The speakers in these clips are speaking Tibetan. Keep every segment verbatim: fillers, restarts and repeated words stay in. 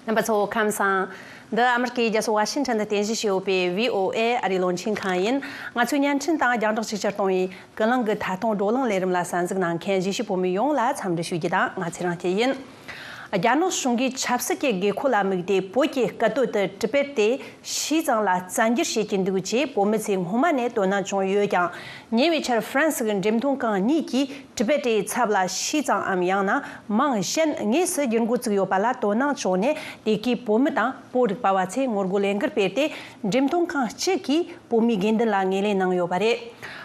རྣམ་པ་ཚོ་ཁམས་བཟང་། འདི་ཨ་མི་རི་ཀའི་རྒྱལ་ས་ཝ་ཤིང་ཊོན་དུ་རྟེན་གཞི་བྱས་ཡོད་པའི་བྷི་ཨོ་ཨེ་ཨ་རིའི་རླུང་འཕྲིན་ཁང་ཡིན། ང་ཚོའི་བརྙན་འཕྲིན་དང་རྒྱང་བསྒྲགས་ཅིག་ཅར་གཏོང་བའི་ཀུན་གླེང་གི་ཐད་གཏོང་བགྲོ་གླེང་ལས་རིམ་ལ་གསན་གཟིགས་གནང་མཁན་གཞིས་བྱེས་བོད་མི་ཡོངས་ལ་འཚམས་འདྲི་ཞུ་རྒྱུ་དང་། ང་ཚེ་རིང་སྐྱིད་ཡིན། རྒྱ་ནག་གཞུང་གིས་ཆབ་སྲིད་ཀྱི་དགོས་མཁོ་ལ་དམིགས་ཏེ་བོད་ཀྱི་སྐད་དོད་དུ་ཊི་བེཊ་དེ་ཕྱིས་ཙང་ལ་བཙན་སྒྱུར་བྱེད་ཀྱི་འདུག་ཅེས་བོད་མི་ཚོས་སྔོན་མ་ནས་དོ་སྣང་བྱུང་ཡོད་ཀྱང་། ཉེ་བའི་ཆར་ཧྥ་རན་སི་གི་འགྲེམས་སྟོན་ཁང་གཉིས་ཀྱིས་ཊི་བེཊ་དེའི་ཚབ་ལ་ཕྱིས་ཙང་འམ་ཡང་ན་མིང་གཞན་དངོས་སུ་བསྒྱུར་འགོ་བཙུགས་ཡོད་པ་ལ་དོ་སྣང་བྱུང་ནས། དེ་གའི་བོད་མི་དང་བོད་རིག་པ་བ་ཚོས་ངོ་རྒོལ་ལས་འགུལ་སྤེལ་ཏེ། འགྲེམས་སྟོན་ཁང་གཅིག་གིས་བོད་མིའི་དགོས་འདུན་ལ་ངོས་ལེན་གནང་ཡོད་པ་རེད།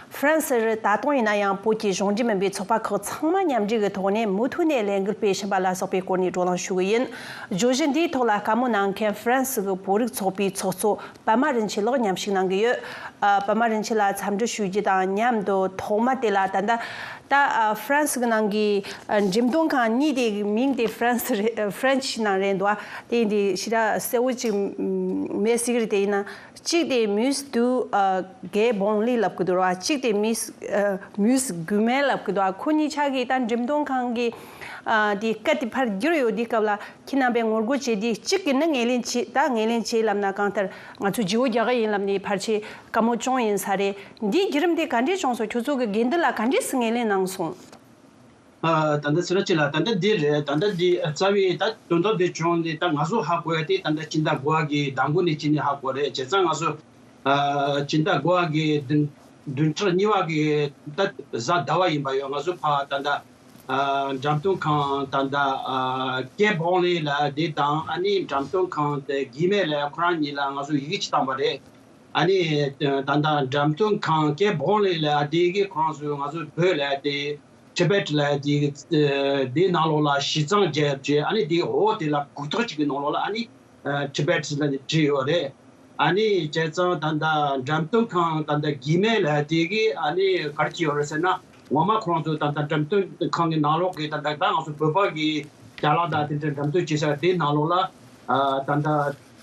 ཧྥ་རན་སིར་ད་དུང་ཡིན་ན་ཡང་བོད་ཀྱི་གཞུང་འབྲེལ་མིན་པའི་ཚོགས་པ་ཁག་ཚང་མ་མཉམ་འབྲེལ་གྱི་ཐོག་ནས་མུ་མཐུད་ནས་ལས་འགུལ་སྤེལ་བཞིན་པ་ལ་སོགས་པའི་སྐོར་ནས་བགྲོ་གླེང་ཞུ་གི་ཡིན། བརྗོད་གཞི་འདིའི་ཐོག་ལ་བཀའ་མོལ་གནང་མཁན་ཧྥ་རན་སི་གི་བོད་རིགས་ཚོགས་པའི་ཚོགས་གཙོ་པད་མ་རིན་ཆེན་ལགས་མཉམ་ཞུགས་གནང་གི་ཡོད། ཨ། པད་མ་རིན་ཆེན་ལགས་འཚམས་འདྲི་ཞུ་རྒྱུ་དང་མཉམ་དུ། ཐོག་མ་དེ་ལ་ད་ལྟ་ད་ཨ་ཧྥ་རན་སི་གི་ནང་གི་ཨ་འགྲེམས་སྟོན་ཁང་གཉིས་དེ་མིང་དེ་ཧྥ་རན་སི་རེད། ཨ་ཧྥ་རན་སི་ནང་རེད་འདུག་ཨ་དེ་འདི་ཞེ་དྲག་གསལ་བོ་ཅིག་མེད་ཟེར་གི་རེད། དེ་ཡིན་ན་གཅིག་དེ་མུས་དུ་ཨ་གེ་བོང་ལི་ལབ་གི་འདུག་ར། གཅིག་དེ་མུས་ཨ་མུས་གུ་མེ་ལབ་གི་འདུག་ཨ་ཁོ་གཉིས་ཆ་གི་ད་འགྲེམས་སྟོན་ཁང་གི་ཨ་དེ་སྐད་དེ་ཕར་བསྒྱུར་ཡོད། དེ་སྐབས་ལ་ཁྱེད་རྣམ་པས་ངོ་རྒོལ་བྱས་དུས་གཅིག་གིས་ནི་ངོས་ལེན་བྱས། ད་ངོས་ལེན་བྱས་ལབ་ན་གང་ལྟར་ང་ཚོས་བརྗེ་བོ་རྒྱག་གི་ཡིན་ལབ་ནས་ཕལ་ཆེར་བཀའ་མོལ་བྱུང་ཡིན་ས་རེད། འདིའི་བརྒྱུད་རིམ་དེ་ག་འདྲས་བྱུང་སོང་། ཁྱོད་ཚོ་གི་དགོས་འདུན་ལ་ག་འདྲས་སུ་ངོས་ལེན་གནང་སོང་། ཨ། ད་ལྟ་ཚེ་རིང་སྐྱིད་ལགས། ད་ལྟ་འདི་རེད། ད་ལྟ་འདི་རྩ་བའི་ད་དོན་དག་འདི་བྱུང་ནི་ད་ང་ཚོ་ཧ་གོ་ཡ་དེ་ད་ལྟ་སྤྱི་ཟླ་དགུ་པ་གི་ཟླ་མགོ་ནས་བྱས་ནས་ཧ་གོ་རེད། བྱས་ཙང་ང་ཚོ་ཨ་སྤྱི་ཟླ་དགུ་པ་གི་བདུན་བདུན་ཕྲག་གཉིས་པ་གི་ད་གཟའ་ཟླ་བ་ཡིན་པ་ཡོད། ང་ཚོ་ཕ་ད་ལྟ་ཨ་འགྲེམས་སྟོན་ཁང་ད་ལྟ་ཨ་ཀེ་བོང་ལི་ལ་དེ་དང་། ཨ་ནི་འགྲེམས་སྟོན་ཁང་དེ་གི་མེ་ལ་ཁོ་རང་གཉིས་ལ་ང་ཚོ་ཡི་གེ་ཅིག་བཏང་པ་རེད། ཨ་ནི་ད་ལྟ་འགྲེམས་སྟོན་ཁང་ཀེ་བོང་ལི་ལ་དེ་གི་ཁོ་རང་ཚོས་ང་ཚོ་བོད་ལ་དེ་ཊི་བེཊ་ལ་དེ་དེའི་ནང་ལོགས་ལ་ཞི་ཙང་བརྒྱབ་བྱས། ཨ་ནི་དེའི་འོག་དེ་ལ་གུག་ཐག་ཅིག་གི་ནང་ལོགས་ལ་ཨ་ནི་ཊི་བེཊ་ལ་བྲིས་ཡོད་རེད། ཨ་ནི་བྱས་ཙང་ད་ལྟ་འགྲེམས་སྟོན་ཁང་ད་ལྟ་གི་མེ་ལ་དེ་གི་ཨ་ནི་ག་རེ་བྱས་ཡོད་རེད་ཟེར་ན། ངོ་མ་ཁོ་རང་ཚོ་ད་ལྟ་འགྲེམས་སྟོན་ཁང་གི་ནང་ལོགས་ཀྱི་ད་ལྟ་ད་ང་ཚོ་བོད་པ་གི་ཅ་ལག་དང་དེ་འདྲ་འགྲེམས་སྟོན་བྱེད་ས་དེའི་ནང་ལོགས་ལ་ཨ་ད་ལྟ་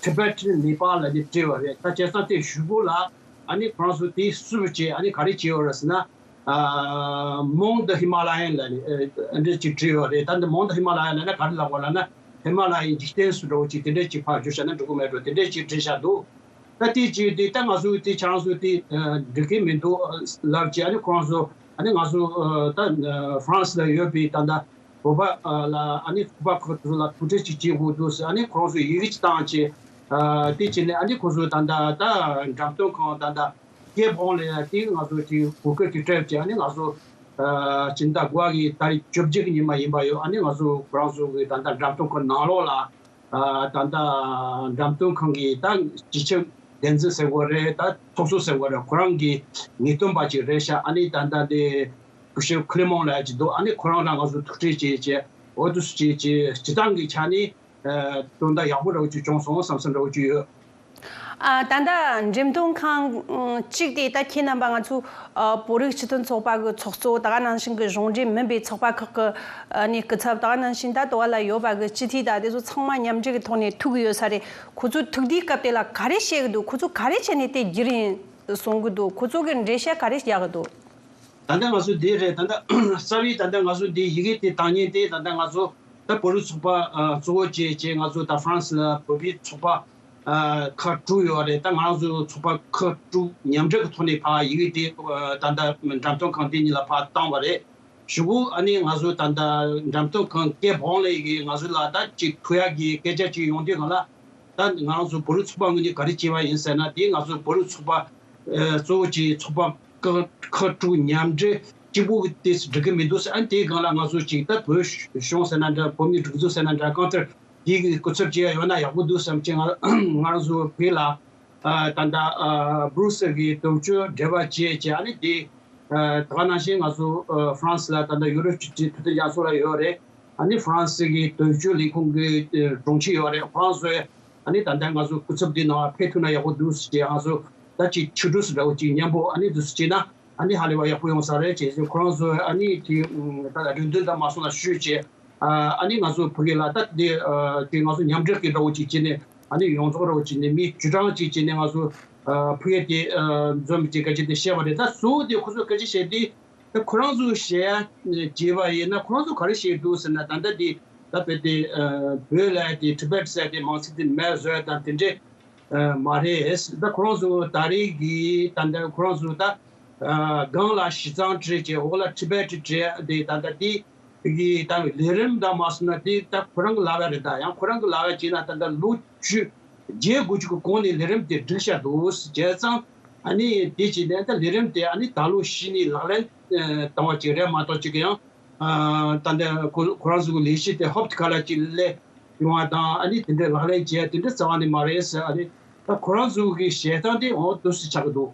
ཊི་བེཊ་ནེ་པཱལ་ལ་ནི་བྲིས་པ་རེད། ད་བྱས་ཙང་དེ་གཞུག་གུ་ལ་ཨ་ནི་ཁོ་རང་ཚོ་དེ་སུབ་བྱས། ཨ་ནི་ག་རེ་བྱས་ཡོད་རེད་ཟེར་ན། ཨ་མོང་ད་ཧི་མ་ལ་ཡན་ལ་ནི་ཨ་འདྲ་ཅིག་བྲིས་ཡོད་རེད། ད་འདི་མོང་ད་ཧི་མ་ལ་ཡན་ལ་ན་ག་རེ་ལབ་པ་ལབ་ན། ཧི་མ་ལ་ཡའི་འཇིག་རྟེན་སུ་འདྲ་བོ་ཅིག་དེ་འདྲ་ཅིག་ཕར་བསྒྱུར་བྱས་ན་འགྲིག་གི་མེད་འགྲོ། དེ་འདྲ་ཅིག་བྲིས་བཞག་འདུག་ད་དེ་ཅིག་དེ་ད་ང་ཚོ་དེ་ཁྱེད་རང་ཚོ་དེ་འགྲིག་གི་མི་འདུག་ལབ་བྱས། ཨ་ནི་ཁོ་རང་ཚོ་ཨ་ནི་ང་ཚོ་ད་ཧྥ་རན་སི་ལ་ཡོད་པའི་ད་ལྟ་བོད་པ་ལ་ཨ་ནི་ཚོགས་པ་ཁག་དེ་ཚོ་ལ་ཐུག་འཕྲད་ཅིག་བྱེད་དགོས་འདུག་ཟེར། ཨ་ནི་ཁོ་རང་ཚོས་ཡི་གེ་ཅིག་བཏང་བྱས། ཨ་དེ་བྱས་ནས་ཨ་ནི་ཁོ་ཚོ་ད་ལྟ་ད་འགྲེམས་སྟོན་ཁང་ད་ལྟ་ཀེ་བོང་ལི་ལ་དེ་ང་ཚོ་དེ་གུ་གེ་དེ་སྤྲད་བྱས། ཨ་ནི་ང་ཚོ་ཨ་སྤྱི་ཟླ་དགུ་པ་གི་ཏ་རིག་བཅོ་བརྒྱད་ཀྱི་ཉི་མ་ཡིན་པ་ཡོད། ཨ་ནི་ང་ཚོ་ཁོ་རང་ཚོ་གི་ད་ལྟ་འགྲེམས་སྟོན་ཁང་ནང་ལོགས་ལ་ཨ་ད་ལྟ་འགྲེམས་སྟོན་ཁང་གི་ད་སྤྱི་ཁྱབ་འགན་འཛིན་ཟེར་དགོས་རེད། ད་ཚོགས་གཙོ་ཟེར་དགོས་རེད། ཁོ་རང་གི་ངེས་སྟོན་པ་ཅིག་རེད་ཤག་ཨ་ནི་ད་ལྟ་དེ་སྐུ་ཞབས་ཁི་ལེ་མོང་ལབ་ཅིག་འདུག་ཨ་ནི་ཁོ་རང་ལ་ང་ཚོ་ཐུག་འཕྲད་བྱས་བྱས། འོ་དེ་ཚོ་བྱས་བྱས་སྤྱི་བཏང་གི་ཆ་ནས་ཨ་དོན་དག་ཡག་པོ་འདྲ་བོ་ཅིག་བྱུང་སོང་བསམ་བསམ་འདྲ་བོ་ཅིག་ཡོད། ཨ་ད་ལྟ་འགྲེམས་སྟོན་ཁང་གཅིག་དེ་ད་ཁྱེད་རྣམ་པ་ང་ཚོ་ཨ་བོད་རིགས་སྤྱི་མཐུན་ཚོགས་པ་གི་ཚོགས་གཙོ། ད་ག་ནང་བཞིན་གྱི་གཞུང་འབྲེལ་མིན་པའི་ཚོགས་པ་ཁག་གི་ཨ་ནི་སྐུ་ཚབ། ད་ག་ནང་བཞིན་ད་ལྟ་བ་ལ་ཡོད་པ་གི་སྤྱི་འཐུས་དང་དེ་ཚོ་ཚང་མ་མཉམ་འབྲེལ་གྱི་ཐོག་ནས་ཐུག་གི་ཡོད་ས་རེད། ཁོ་ཚོ་ཐུག་དུས་སྐབས་དེ་ལ་ག་རེ་བཤད་གི་འདུག་ཁོ་ཚོ་ག་རེ་བྱས་ནས་དེ་བསྒྱུར་ཡིན་གསུང་གི་འདུག་ཁོ་ཚོ་གི་འགྲེལ་བཤད་ག་རེ་རྒྱག་གི་འདུག་ད་ལྟ་ང་ཚོ་འདི་རེད། ད་ལྟ་རྩ་བའི་ད་ལྟ་ང་ཚོ་འདི་ཡི་གེ་དེ་བཏང་མཁན་དེ་ད་ལྟ་ང་ཚོ་ད་བོད་རིགས་ཚོགས་པ་ཨ་གཙོ་བོ་བྱས་བྱས། ང་ཚོ་ད་ཧྥ་རན་སི་ལ་བོད་པའི་ཚོགས་པ་ཨ་ཁག་དྲུག་ཡོད་རེད། ད་ང་ཚོ་ཚོགས་པ་ཁག་དྲུག་མཉམ་འབྲེལ་གྱི་ཐོག་ནས་ཕར་ཡི་གེ་དེ་ཨ་ད་ལྟ་འགྲེམས་སྟོན་ཁང་དེ་གཉིས་ལ་ཕར་བཏང་བ་རེད། གཞུག་གུ་ཨ་ནི་ང་ཚོ་ད་ལྟ་འགྲེམས་སྟོན་ཁང་ཀེ་བོང་ལི་གིས་ང་ཚོ་ལ་ད་ཅིག་ཐུག་ཡག་གི་སྐད་ཆ་ཅིག་ཡོང་དུས་སྒང་ལ། ད་ང་རང་ཚོ་བོད་རིགས་ཚོགས་པ་ངོས་ནས་ག་རེ་བྱས་པ་ཡིན་ཟེར་ན། དེ་ང་ཚོ་བོད་རིགས་ཚོགས་པ་ཨ་གཙོ་བོ་བྱས་ཚོགས་པ་ཁག་ཁག་དྲུག་མཉམ་འབྲེལ་གཅིག་པུ་གི་དེ་འགྲིག་གི་མི་འདུག་ཟེར། ཨ་ནི་དེའི་སྒང་ལ་ང་ཚོ་ཅིག་ད་བོད་གཞུང་ཟེར་ན་འདྲ། བོད་མིའི་སྒྲིག་འཛུགས་ཟེར་ན་འདྲ། གང་ལྟར་དེ་གི་སྐུ་ཚབ་བྱེད་ཡ་ཡོད་ན་ཡག་པོ་འདུག་བསམ་བྱས། ང་ང་རང་ཚོ་བོད་ལ་ཨ་ད་ལྟ་ཨ་སྦུག་སེལ་གྱི་དོན་གཅོད་འབྲེལ་བ་བྱས་བྱས། ཨ་ནི་དེ་ཨ་ད་ག་ནང་བཞིན་ང་ཚོ་ཨ་ཧྥ་རན་སི་ལ་ད་ལྟ་ཡོ་རོབ་སྤྱི་འཐུས་ཐུབ་བསྟན་རྒྱ་མཚོ་ལགས་ཡོད་རེད། ཨ་ནི་ཧྥ་རན་སི་གི་དོན་གཅོད་ལས་ཁུངས་ཀྱི་ཨ་དྲུང་ཆེ་ཡོད་རེད། ཁོ་རང་ཚོས་ཨ་ནི་ད་ལྟ་ང་ཚོ་སྐུ་ཚབ་འདི་ནང་ཕེབས་ཐུབ་ན་ཡག་པོ་འདུག་ཟེར་བྱས། ང་ཚོ་ད་ཅིག་ཆིག་སྒྲིལ་འདྲ་བོ་ཅིག་མཉམ་པོ་ཨ་ནི་འདུག་སེ་བྱས་ན་ཨ་ནི་ཧ་ལས་པ་ཡག་པོ་ཡོང་ས་རེད་ཅེས་ཟེར། ཁོ་རང་ཚོས་ཨ་ནི་དེ་ད་རེ་འདུན་དང་མ་སོང་ལ་ཞུས་བྱས། ཨ་ནི་ང་ཚོ་ཕ་གི་ལ་ད་དེ་དེ་ང་ཚོ་མཉམ་འབྲེལ་གྱི་འདྲ་བོ་ཅིག་བྱས་ནས། ཨ་ནི་ཡོངས་རྫོགས་འདྲ་བོ་ཅིག་ནས་མི་བཅུ་གྲངས་ཅིག་བྱས་ནས་ང་ཚོ་ཕ་གི་དེ་འཛོམས་ཀྱི་སྐད་ཆ་དེ་བཤད་པ་རེད། ད་གཙོ་བོ་དེ་ཁོ་ཚོས་སྐད་ཆ་བཤད་དུས། ད་ཁོ་རང་ཚོས་བཤད་ཡ་བྱས་པ་ཡིན་ན། ཁོ་རང་ཚོ་ག་རེ་བཤད་འདུག་ཟེར་ན། ད་ལྟ་དེ་ ད་དཔེ་དེ་བོད་ལ་དེ་ཊི་བེཊ་ཟེར་དེ་མང་ཚིག་དེ་མེད་བཟོས་དང་དེ་འདྲས་མ་རེད། ད་ཁོ་རང་ཚོ་ད་རེས་ཀྱི་ད་ལྟ་ཁོ་རང་ཚོ་ད་སྒང་ལ་བྱས་ཙང་བྲིས་བྱས་འོག་ལ་ཊི་བེཊ་བྲིས་དེ་ད་ལྟ་དེ་གི་ད་ལས་རིམ་ད་མ་སོང་ན་དེ་ད་ཁོ་རང་གི་ལག་པ་རེད། ད་ཡང་ཁོ་རང་གི་ལག་པ་བྱས་ན་ད་ལྟ་ལོ་བཅུ་བརྒྱད་དགུ་བཅུ་གི་གོང་ནས་ལས་རིམ་དེ་བསྒྲིགས་བཞག་འདུག་བྱས་ཙང་ཨ་ནི་དེ་བྱས་ནས་ད་ལས་རིམ་དེ་ཨ་ནི་ད་ལོ་གཞི་ནས་ལག་ལེན་བསྟར་བ་ཅིག་རེད་མ་གཏོགས་ཅིག་ཡང་ད་ལྟ་ཁོ་ཁོ་རང་ཚོ་གི་ལས་གཞི་དེ་ཧོབ་ཏེ་ཁ་ལ་ཅིག་སླེབས་ཡོང་བ་དང་ཨ་ནི་དེ་འདྲའི་ལག་ལེན་བྱས་དེ་འདྲ་རྩ་བ་ནས་མ་རེད་ཟེར། ཨ་ནི་ད་ཁོ་རང་ཚོ་གི་བཤད་སྟངས་དེ་འོ་འདུག་སེ་ཆགས་ཀྱི་འདུག་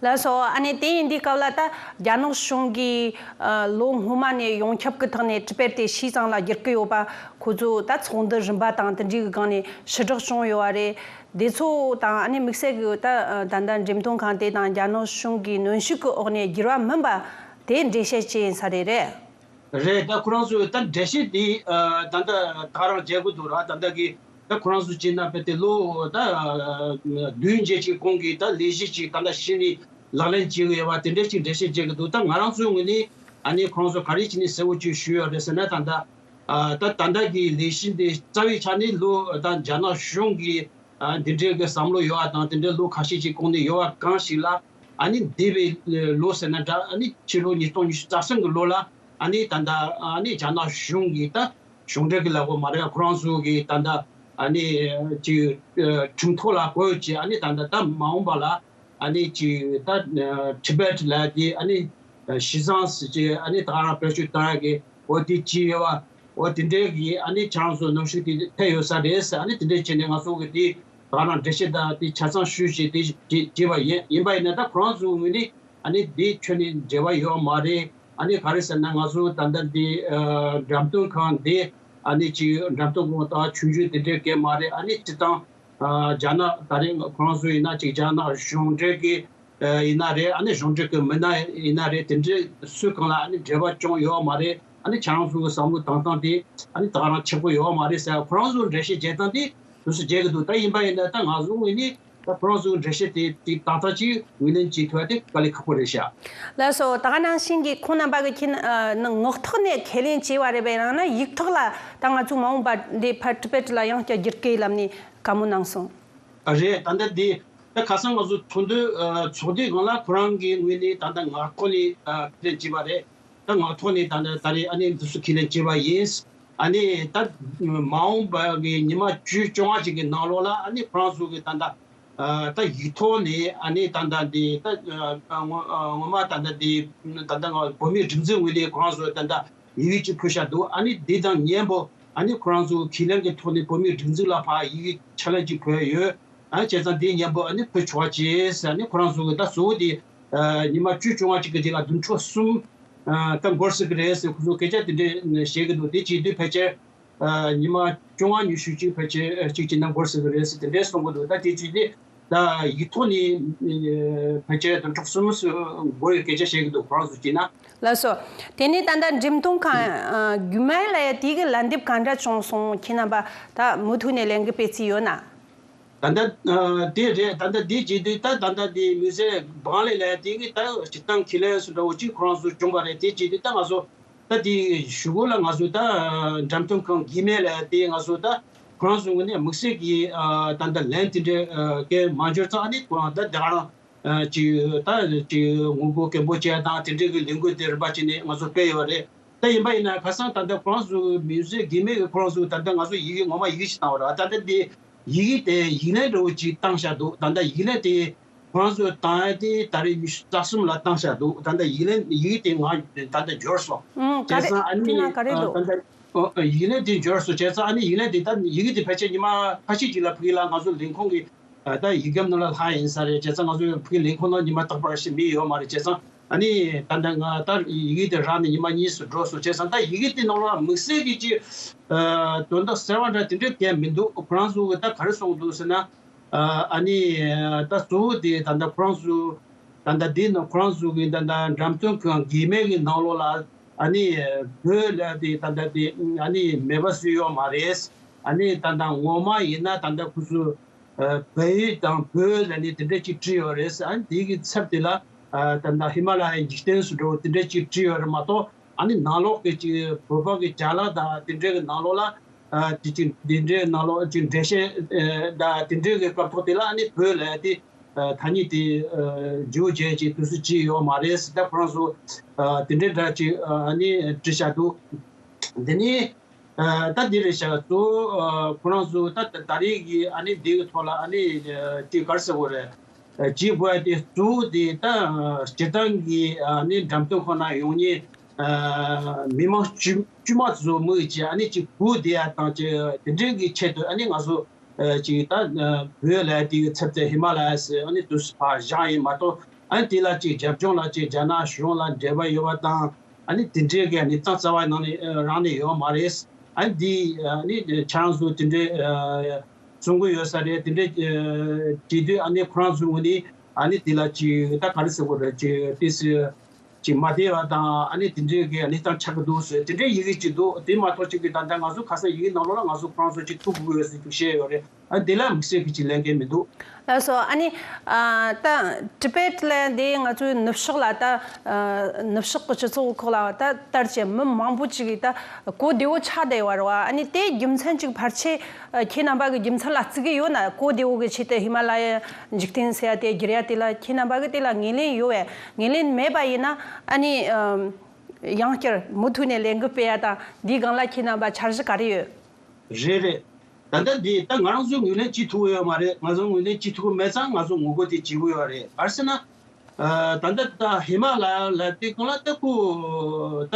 ལགས་སོ། ཨ་ནི་དེ་ཡིན་དུས་སྐབས་ལ་ད་རྒྱ་ནག་གཞུང་གིས་ཨ་ལོ་སྔོན་མ་ནས་ཡོངས་ཁྱབ་ཀྱི་ཐོག་ནས་ཊི་བེཊ་དེ་ཕྱིའི་གཙང་ལ་བསྒྱུར་གྱི་ཡོད་པ་ཁོ་ཚོ་ད་ཚོགས་འདུ་རིམ་པ་དང་དེ་འདྲའི་གི་སྒང་ནས་ཕྱིར་བསྒྲགས་བྱུང་ཡོད་པ་རེད། དེ་ཚོ་དང་ཨ་ནི་དམིགས་བསལ་གྱི་ད་ད་ལྟ་འགྲེམས་སྟོན་ཁང་དེ་དང་རྒྱ་ནག་གཞུང་གི་གནོན་ཤུགས་ཀྱི་འོག་ནས་བསྒྱུར་བ་མིན་པ་དེ་འགྲེལ་བཤད་བྱས་ཡིན་ས་རེད། རེད། རེད། ད་ཁོ་རང་ཚོས་ད་འགྲེལ་བཤད་དེ་ཨ་ད་ལྟ་ད་རང་བྱེད་དགོས་འདུག་ར། ད་ལྟ་གི་ད་ཁོ་རང་ཚོ་བྱས་ན་དཔེ་དེ་ལོ་ད་བདུན་བརྒྱད་ཅིག་གོང་གི་ད་ལས་གཞི་ཅིག་ད་ལྟ་གཞི་ནས་ལག་ལེན་བྱེད་ཀྱི་ཡོད་པ་དེ་འདྲ་ཅིག་འགྲེལ་བཤད་བྱེད་ཀྱི་འདུག་ད་ང་རང་ཚོའི་ངོས་ནས་ཨ་ནི་ཁོ་རང་ཚོ་ག་རེ་བྱས་ནས་གསལ་བོ་ཅིག་ཞུས་ཡོད་རེད་ཟེར་ན། ད་ལྟ་ཨ་ད་ད་ལྟ་གི་ལས་གཞི་འདི་རྩ་བའི་ཆ་ནས་ལོ་ད་རྒྱ་ནག་གཞུང་གིས་ཨ་འདི་འདྲའི་གི་བསམ་བློ་ཡོད་པ་དང་དེ་འདྲའི་ལོ་ཁ་ཤས་ཅིག་གོང་ནས་ཡོད་པ་གང་ཞིག་ལ་ཨ་ནི་འདས་པའི་ལོ་ཟེར་ན་འདྲ། ཨ་ནི་ཕྱི་ལོ་ཉིས་སྟོང་ཉི་ཤུ་རྩ་གསུམ་གི་ལོ་ལ་ཨ་ནི་ད་ལྟ་ཨ་ནི་རྒྱ་ནག་གཞུང་གིས་ད་གཞུང་འབྲེལ་གི་ལབ་དགོས་མ་རེད། ཁོ་རང་ཚོ་གིས་ད་ལྟ་ཨ་ནི་ཅིག་ཁྲིམས་ཐོག་ལ་བཀོད་ཅིག་ཨ་ནི་ད་ལྟ་ད་མ་འོངས་པ་ལ་ཨ་ནི་ཅིག་ད་ཊི་བེཊ་ལ་དེ་ཨ་ནི་ཞི་ཙང་ཟེར་ཅིག་ཨ་ནི་ད་ག་རང་བེད་སྤྱོད་བཏང་ཡ་གི་འོ་དེ་ཅི་ཡོད་བ། འོ་དེ་འདྲའི་གི་ཨ་ནི་ཁྱེད་རང་ཚོ་གནོན་ཤུགས་དེ་ཐེབས་ཡོད་ས་རེད་ཟེར། ཨ་ནི་དེ་འདྲའི་བྱས་ནས་ང་ཚོ་གི་དེ་ད་ག་རང་འགྲེལ་བཤད་དང་དེ་ཆ་ཚང་ཞུས་བྱས་དེ་བྱས་བྱས་པ་ཡིན། ཡིན་པ་ཡིན་ན་ད་ཁོ་རང་ཚོའི་ངོས་ནས་ཨ་ནི་དེ་ཁྱོན་ནས་འབྲེལ་བ་ཡོད་མ་རེད། ཨ་ནི་ག་རེ་ཟེར་ན་ང་ཚོ་ད་ལྟ་དེ་འགྲེམས་སྟོན་ཁང་དེ་ཨ་ནི་ཅིག་འགྲེམས་སྟོན་ཁང་ད་ཆུང་ཆུང་དེ་འདྲའི་གས་མ་རེད། ཨ་ནི་སྤྱིར་བཏང་རྒྱ་ནག་ད་རེས་ཁོ་རང་ཚོ་ཡིན་ན་ཅིག་རྒྱ་ནག་གཞུང་འབྲེལ་གི་ཡིན་ན་རེད། ཨ་ནི་གཞུང་འབྲེལ་གི་མི་སྣ་ཡིན་ན་རེད། དེ་འདྲའི་སུའི་སྒང་ལ་ཨ་ནི་འབྲེལ་བ་བྱུང་ཡོད་མ་རེད། ཨ་ནི་ཁྱེད་རང་ཚོ་གི་བསམ་བློ་བཏང་སྟངས་དེ་ཨ་ནི་ད་ག་རང་ཆགས་པོ་ཡོད་མ་རེད་ཟེར། ཁོ་རང་ཚོ་འགྲེལ་བཤད་བྱེད་སྟངས་དེ་དུས་སུ་བྱེད་ཀྱི་འདུག་ད་ཡིན་པ་ཡིན་ན་ད་ང་ཚོ་ངོས་ནས་ད་ཁོ་རང་ཚོ་གི་འགྲེལ་བཤད་དེ་དེ་ཏག་ཏག་ཅིག་ངོས་ལེན་བྱེད་ཐུབ་པ་དེ་དཀའ་ལས་ཁག་པོ་རེད་ཤག་ལགས་སོ། ད་ག་ནང་བཞིན་གྱི་ཁོང་རྣམ་པ་གི་ཁྱེད་ངག་ཐོག་ནས་ཁས་ལེན་བྱས་པ་རེད་པས། ཡང་ན་ཡིག་ཐོག་ལ་ད་ང་ཚོ་མ་འོངས་པ་འདི་ཕར་ཊི་བེཊ་ལ་ཡང་བསྐྱར་བསྒྱུར་གི་ལབ་ནས་བཀའ་མོལ་གནང་སོང་། རེད། ད་ལྟ་འདི་ད་ཁ་སང་ང་ཚོ་ཚོགས་འདུ་ཚོགས་དུས་སྒང་ལ་ཁོ་རང་གི་ངོས་ནས་ད་ལྟ་ངག་ཐོག་ནས་ཁས་ལེན་བྱས་པ་རེད། ད་ངག་ཐོག་ནས་ད་ལྟ་ད་རེས་ཨ་ནི་འདི་ཚོ་ཁས་ལེན་བྱས་པ་ཡིན། ཨ་ནི་ད་མ་འོངས་པ་གི་ཉི་མ་བཅུ་བཅོ་ལྔ་ཅིག་གི་ནང་ལོགས་ལ་ཨ་ནི་ཁོ་རང་ཚོ་གི་ད་ལྟ་ད་ཡིག་ཐོག་ནས་ཨ་ནི་ད་ལྟ་འདི་ད་ངོ་ངོ་མ་ད་ལྟ་འདི་ད་ལྟ་ང་བོད་མིའི་སྒྲིག་འཛུགས་ངོས་ནས་ཁོ་རང་ཚོ་ད་ལྟ་ཡི་གེ་གཅིག་ཕུལ་བཞག་འདུག་ཨ་ནི་འདི་དང་མཉམ་པོ་ཨ་ནི་ཁོ་རང་ཚོ་ཁས་ལེན་གྱི་ཐོག་ནས་བོད་མིའི་སྒྲིག་འཛུགས་ལ་ཕར་ཡི་གེ་ཕྱག་ལན་གཅིག་ཕུལ་ཡོད། ཨ་ནི་བྱས་ཙང་འདི་མཉམ་པོ་ཨ་ནི་ཕུལ་ཆོག་པ་བྱས་ཟེར། ཨ་ནི་ཁོ་རང་ཚོ་གི་ད་གཙོ་བོ་དེ་ཉི་མ་བཅུ་བཅོ་ལྔ་གཅིག་གི་རྗེས་ལ་བདུན་ཕྲག་གསུམ་ད་འགོར་སྲིད་ཀྱི་རེད་ཟེར་ཁོ་ཚོ་སྐད་ཆ་དེ་འདྲས་བཤད་ཀྱི་འདུག་དེ་བྱེད་དུས་ཕལ་ཆེར་ཉི་མ་བཅོ་ལྔ་ཉི་ཤུ་གཅིག་ཕལ་ཆེར་གཅིག་བྱས་ན་འགོར་སྲིད་ཀྱི་རེད་ཟེར་དེ་འདྲས་གསུང་གི་འདུག་ད་དེ་བྱེད་དུས་ད་ཡིག་ཐོག་ནས་ཕལ་ཆེར་བདུན་ཕྲག་གསུམ་འགོར་བའི་སྐད་ཆ་བཤད་ཀྱི་འདུག་ཁོ་རང་ཚོ་བྱས་ན། ལགས་སོ། དེ་ནས་ད་ལྟ་འགྲེམས་སྟོན་ཁང་རྒྱུད་མ་ལ་ཡ་དེ་གི་ལན་འདེབས་ག་འདྲ་བྱུང་སོང་། ཁྱེད་རྣམ་པ་ད་མུ་མཐུད་ནས་ལན་གི་སྤེལ་རྩིས་ཡོད་ན། ད་ལྟ་དེ་རེད། ད་ལྟ་དེ་བྱེད་དུས་ད་ད་ལྟ་དེ་མི་སེར་བང་ལེ་ལ་དེ་གི་ད་སྤྱིར་བཏང་ཁས་ལེན་སུ་འདྲ་བོ་གཅིག་ཁོ་རང་ཚོ་བྱུང་བ་རེད། དེ་བྱེད་དུས་ད་ང་ཚོ་ད་དེ་གཞུག་གུ་ལ་ང་ཚོ་ད་འགྲེམས་སྟོན་ཁང་རྒྱུད་མ་ལ་དེ་ང་ཚོ་ད་ཁོ་རང་ཚོ་ངོས་ནས་དམིགས་བསལ་གྱི་ད་ལྟ་ལན་དེ་འདྲ་སྐད་མ་འབྱོར་ཙང་ཨ་ནི་ཁོ་རང་ད་དེ་ག་རང་ཅིག་ད་ཅིག་ངོ་རྒོལ་སྐད་འབོད་བྱས་དང་དེ་འདྲའི་གི་ལས་འགུལ་དེ་རིམ་པ་བྱས་ནས་ང་ཚོ་སྤེལ་ཡོད་རེད། ད་ཡིན་པ་ཡིན་ན་ཁ་སང་ད་ལྟ་ཁོ་རང་ཚོ་མི་སེར་རྒྱུད་མ་གི་ཁོ་རང་ཚོ་ད་ལྟ་ང་ཚོ་ཡི་གེ་ངོ་མ་ཡི་གེ་ཞིག་བཏང་བ་རེད། ད་ལྟ་དེ་ཡི་གེ་དེ་ཡིག་ལན་འདྲ་བོ་ཅིག་བཏང་བཞག་འདུག་ད་ལྟ་ཡིག་ལན་དེ་ཁོ་རང་ཚོ་བཏང་ཡ་དེ་ད་རེས་ཉི་ཤུ་རྩ་གསུམ་ལ་བཏང་བཞག་འདུག་ད་ལྟ་ཡིག་ལན་ཡི་གེ་དེ་ང་ད་ལྟ་འབྱོར་སོང་། ཨང་། ག་བྱས་རེད། ཙང་ཨ་ནི་དེ་ན་ག་རེ་འདུག་ད་ལྟ་ཡིག་ལན་དེ་འབྱོར་སོང་། བྱས་ཙང་ཨ་ནི་ཡིག་ལན་དེ་ད་ཡི་གེ་དེ་ཕལ་ཆེར་ཉི་མ་ཁ་ཤས་ཅིག་ལ་ཕ་གི་ལ་ང་ཚོ་ལས་ཁུངས་ཀྱི་ད་ཡིག་སྒམ་ནང་ལ་ལྷག་ཡིན་ས་རེད། བྱས་ཙང་ང་ཚོའི་ཕ་གི་ལས་ཁུངས་ནང་ཉི་མ་རྟག་པར་ཞིག་མི་ཡོད་མ་རེད། བྱས་ཙང་ཨ་ནི་ད་ལྟ་ང་ད་ཡི་གེ་དེ་རག་ནས་ཉི་མ་གཉིས་སུ་འགྲོ་སོང་། བྱས་ཙང་ད་ཡི་གེ་དེ་ནང་ལ་དམིགས་བསལ་གྱི་ཅིག་དོན་དག་གསར་བ་འདྲ་དེ་འདྲ་གང་མི་འདུག་ཁོ་རང་ཚོ་གི་ད་ག་རེ་གསུངས་འདུག་ཟེར་ན། ཨ་ནི་ད་གཙོ་བོ་དེ་ད་ལྟ་ཁོ་རང་ཚོ་ད་ལྟ་དེ་ནང་ཁོ་རང་ཚོ་གི་ད་ལྟ་འགྲེམས་སྟོན་ཁང་རྒྱུད་མ་གི་ནང་ལོགས་ལ་ཨ་ནི་བོད་ལ་དེ་ད་ལྟ་དེ་ཨ་ནི་མེད་པ་བཟོས་ཡོད་མ་རེད། ཨ་ནི་ད་ལྟ་ངོ་མ་ཡིན་ན་ད་ལྟ་ཁོ་ཚོ་བལ་ཡུལ་དང་བོད་ལ་ནི་དེ་འདྲ་ཅིག་བྲིས་ཡོད་རེད། ཨ་ནི་དེ་གི་ཚབ་དེ་ལ་ད་ལྟ་ཧི་མ་ལ་ཡའི་འཇིག་རྟེན་སུ་འགྲོ་དེ་འདྲ་ཅིག་བྲིས་ཡོད་རེད་མ་གཏོགས། ཨ་ནི་ནང་ལོགས་ཀྱི་ཅིག་བོད་པ་གི་ཅ་ལག་དང་དེ་འདྲའི་གི་ནང་ལོགས་ལ་ཨ་དེ་ཅིག་དེ་འདྲའི་ནང་ལོགས་ཅིག་འགྲེལ་བཤད་ཨ་དང་དེ་འདྲའི་གི་སྐབས་ཐོག་དེ་ལ་ཨ་ནི་བོད་ལ་དེ་ཨ་ཐ་སྙད་དེ་ཨ་བརྗེ་པོ་བྱས་ཅིག་དུས་སུ་ཅིག་ཡོད་མ་རེད་ཟེར། ད་ཁོ་རང་ཚོ་ཨ་དེ་འདྲའི་འདྲ་ཅིག་ཨ་ནི་བྲིས་བཞག་འདུག། དེ་ནི་ཨ་ད་འདི་རེད་ཤག་གཙོ་བོ་ཨ་ཁོ་རང་ཚོ་ད་ད་རེས་ཀྱི་ཨ་ནི་འདི་གི་ཐོག་ལ་ཨ་ནི་ཨ་ཅིག་ག་རེ་ཟེར་དགོས་རེད། ཨ་བྱེད་དགོས་ཡ་དེ་གཙོ་བོ་དེ་ད་ཨ་སྤྱིར་བཏང་གི་ཨ་ནི་འགྲེམས་སྟོན་ཁང་ནང་ཡོང་མཁན་ཨ་མི་མང་དཀྱུས་དཀྱུས་མ་ཚོ་མི་ཅིག་ཨ་ནི་ཅིག་སྒུག་བསྡད་ཡ་དང་ཅིག་དེ་འདྲའི་གི་ཆེད་དུ་ཨ་ནི་ང་ཚོ་ཨ་ཅིག་ད་ཨ་བོད་ལ་དེ་གི་ཚབ་ཏུ་ཧི་མ་ལ་ཡ་ཟེར་ཨ་ནི་དུས་སུ་ཕར་བཞག་ཡིན་མ་གཏོགས། ཨ་ནི་དེ་ལ་ཅིག་རྒྱབ་ལྗོངས་ལ་ཅིག་རྒྱ་ནག་གཞུང་ལ་འབྲེལ་བ་ཡོད་པ་དང་། ཨ་ནི་དེ་འདྲའི་གི་གནས་སྟངས་རྩ་བ་ནང་ནས་ཨ་རང་ནས་ཡོད་མ་རེད། ཨ་ནི་འདི་ཨ་ནི་ཁྱེད་རང་ཚོ་དེ་འདྲའི་ཨ་གསུང་གི་ཡོད་ས་རེད། དེ་འདྲའི་ཨ་བྱེད་དུས་ཨ་ནི་ཁོ་རང་ཚོའི་ངོས་ནས་ཨ་ནི་དེ་ལ་ཅིག་ད་ག་རེ་ཟེར་དགོས་རེད། ཅིག་ཏོག་ཙམ་ཅིག་མ་བདེ་བ་དང་ཨ་ནི་དེ་འདྲའི་གི་གནས་སྟངས་ཆགས་ཀྱི་འདུག་ཟེར་དེ་འདྲའི་ཡི་གེ་ཅིག་འདུག། དེ་མ་གཏོགས་ཅིག་གི་ད་ལྟ་ང་ཚོ་ཁ་སང་ཡི་གེ་ནང་ལོགས་ལ་ང་ཚོ་ཁོ་རང་ཚོ་ཅིག་ཐུག་དགོས་ཡོད་ཟེར་ཅིག་བཤད་ཡོད་རེད། ཨ་དེ་ལ་དམིགས་བསལ་གྱི་ཅིག་ལན་འགེལ་མི་འདུག། ལགས་སོ། ཨ་ནི་ཨ་ད་ཊི་བེཊ་ལ་འདི་ང་ཚོའི་ནུབ་ཕྱོགས་ལ་ད་ཨ་ནུབ་ཕྱོགས་ཀྱི་སྤྱི་ཚོགས་ཁག་ལ་ད་ལྟར་གྱི་མི་མང་པོ་ཅིག་གིས་ད་གོ་བདེ་བོ་ཆགས་བསྡད་ཡོད་རེད་བ། ཨ་ནི་དེའི་རྒྱུ་མཚན་ཅིག་ཕལ་ཆེར་ཨ་ཁྱེད་རྣམ་པ་གི་རྒྱུ་མཚན་ལ་བརྩི་གི་ཡོད་ན། གོ་བདེ་བོ་གི་ཆེད་དུ་ཧི་མ་ལ་ཡའི་འཇིག་རྟེན་ཟེར་ཡ་དེ་བསྒྱུར་ཡ་དེ་ལ་ཁྱེད་རྣམ་པ་གི་དེ་ལ་ངོས་ལེན་ཡོད་པས། ངོས་ལེན་མེད་པ་ཡིན་ན་ཨ་ནི་ཨ་ཡང་བསྐྱར་མུ་མཐུད་ནས་ལས་འགུལ་སྤེལ་ཡ་དང་འདིའི་སྒང་ལ་ཁྱེད་རྣམ་པ་འཆར་གཞི་ག་རེ་ཡོད། རེད་རེད། ད་ལྟ་འདི་ད་ང་རང་ཚོས་ངོས་ལེན་བྱེད་ཐུབ་ཀྱི་ཡོད་མ་རེད། ང་ཚོ་ངོས་ལེན་བྱེད་ཐུབ་ཀྱི་མེད་ཙང་ང་ཚོ་ངོ་རྒོལ་དེ་བྱེད་ཀྱི་ཡོད་རེད། ག་རེ་ཟེར་ན། ཨ་ད་ལྟ་ད་ཧི་མ་ལ་ཡ་ལ་དེ་སྒང་ལ་ད་ཁོ་ད་